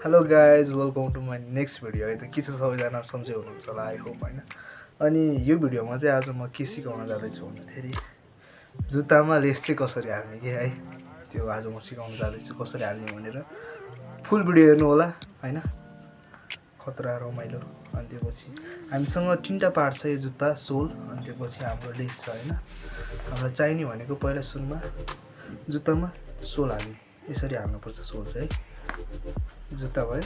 Hello guys welcome to my next video है त के छ सबैजना सन्चै हुनुहुन्छ होला आई होप होइन। अनि यो भिडियोमा चाहिँ आज म के सिकाउन जाँदैछु भन्दाखेरि जुत्तामा लेस चाहिँ कसरी हाल्ने कि है, त्यो आज म सिकाउन जाँदैछु कसरी हाल्ने भनेर। फुल भिडियो हेर्नु होला होइन, खतरा रमाइलो। अनि त्यसपछि हामीसँग तीनटा पार्ट छ यो जुत्ता, सोल अनि त्यसपछि हाम्रो लेस छ होइन। हामीलाई चाहिने भनेको पहिला सुरुमा जुत्तामा सोल हाल्ने, यसरी हाल्नुपर्छ सोल चाहिँ है। जुत्ता भयो,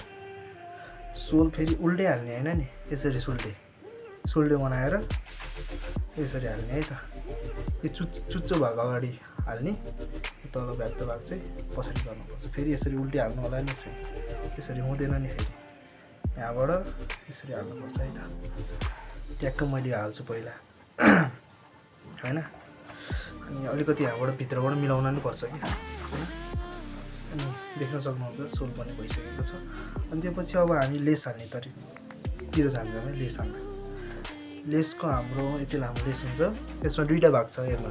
सोल फेरि उल्टै हाल्ने होइन नि, यसरी सुल्टे बनाएर यसरी हाल्ने है त। यो चुच्चो भाग अगाडि हाल्ने, तल भ्याप्त भाग चाहिँ पछाडि गर्नुपर्छ। फेरि यसरी उल्टी हाल्नु होला नि, यसरी हुँदैन नि, फेरि यहाँबाट यसरी हाल्नुपर्छ है त। ट्याक्क मैले हाल्छु पहिला होइन। अनि अलिकति यहाँबाट भित्रबाट मिलाउन नि पर्छ कि होइन। अनि देख्न सक्नुहुन्छ सोल पनि भइसकेको छ। अनि त्यसपछि अब हामी लेस हाल्ने तरिकातिर जान्छौँ है। लेस हाल्न, लेसको हाम्रो यति लामो लेस हुन्छ, यसमा दुईवटा भाग छ। हेर्न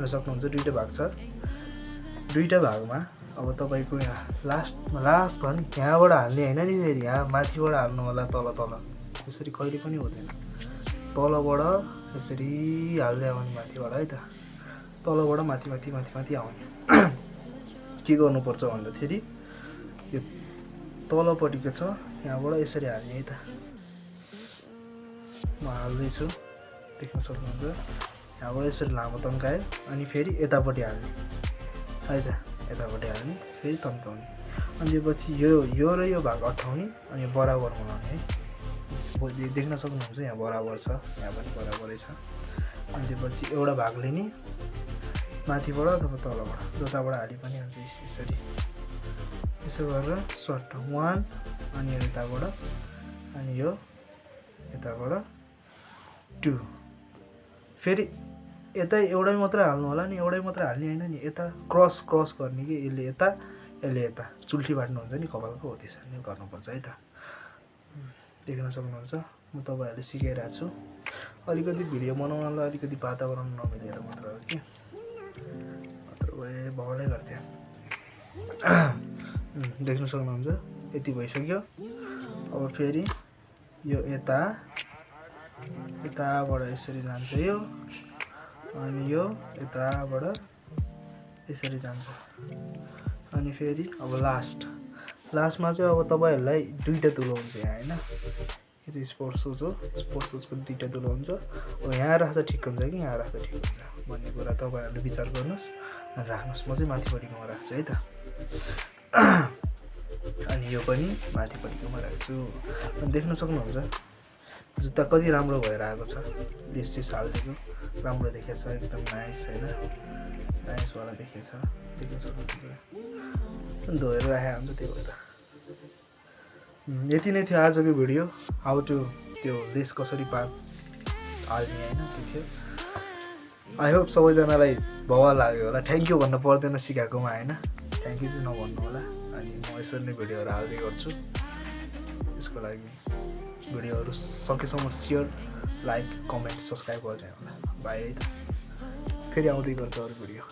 सक्नुहुन्छ दुईवटा भाग छ। दुईवटा भागमा अब तपाईँको यहाँ लास्ट भने यहाँबाट हाल्ने होइन नि, फेरि यहाँ माथिबाट हाल्नु होला तल। यसरी कहिले पनि हुँदैन, तलबाट यसरी हाल्दै आउने माथिबाट है त। तलबाट माथि आउने के गर्नुपर्छ भन्दाखेरि यो तलपट्टिको छ, यहाँबाट यसरी हाल्ने है त। म हाल्दैछु, देख्न सक्नुहुन्छ। यहाँबाट यसरी लामो तन्कायो अनि फेरि यतापट्टि हाल्ने है त, यतापट्टि हाल्ने फेरि तन्काउने। अनि त्यसपछि यो र यो भाग अठाउने अनि बराबर बनाउने है। देख्न सक्नुहुन्छ यहाँ बराबर छ, यहाँ पनि बराबरै छ। अनि त्यसपछि एउटा भाग लिने माथिबाट अथवा तलबाट, जताबाट हाली पनि हुन्छ। यसरी यसो गरेर सर्ट 1 अनि यताबाट अनि यो यताबाट 2। फेरि यता एउटै मात्रै हाल्नु होला नि, एउटै मात्रै हाल्ने होइन नि, यता क्रस गर्ने कि यसले यता चुल्ठी बाट्नु हुन्छ नि कपालको, हो त्यसरी नै गर्नुपर्छ है त। देख्न सक्नुहुन्छ म तपाईँहरूले सिकाइरहेको छु। अलिकति भिडियो बनाउनलाई अलिकति वातावरण नमिलेर मात्र हो कि, भलै गर्थ्यो। देख्न सक्नुहुन्छ यति भइसक्यो। अब फेरि यो यताबाट यसरी जान्छ यो, अनि यो यताबाट यसरी जान्छ। अनि फेरि अब लास्टमा चाहिँ अब तपाईँहरूलाई दुईवटा तुलो हुन्छ यहाँ होइन। यो चाहिँ स्पोर्ट्स सुज हो, स्पोर्ट्स सुजको दुईवटा तुलो हुन्छ। अब यहाँ राख्दा ठिक हुन्छ कि यहाँ राख्दा ठिक हुन्छ भन्ने कुरा तपाईँहरूले विचार गर्नुहोस् अनि राख्नुहोस्। म चाहिँ माथिपट्टिकोमा राख्छु है त। अनि यो पनि माथिपट्टिकोमा राख्छु। अनि देख्न सक्नुहुन्छ जुत्ता कति राम्रो भएर आएको छ। लेस चाहिँ हालिदिएको राम्रो देखेको छ, एकदम नाइस होइन, नाइसवाला देखेको छ। देख्न सक्नुहुन्छ धोएर राखेको हुन्छ, त्यही भएर। यति नै थियो आजको भिडियो, हाउ टु त्यो लेस कसरी हाल्ने होइन, त्यो थियो। आई होप सबैजनालाई भवा लाग्यो होला। थ्याङ्क यू भन्नु पर्दैन सिकाएकोमा होइन, थ्याङ्क यू चाहिँ नभन्नु होला। अनि म यसरी नै भिडियोहरू हाल्दै गर्छु। यसको लागि भिडियोहरू सकेसम्म सेयर, लाइक, कमेन्ट, सब्सक्राइब गर्दै होला। बाई है त। फेरि आउँदै गर्छ अरू भिडियो।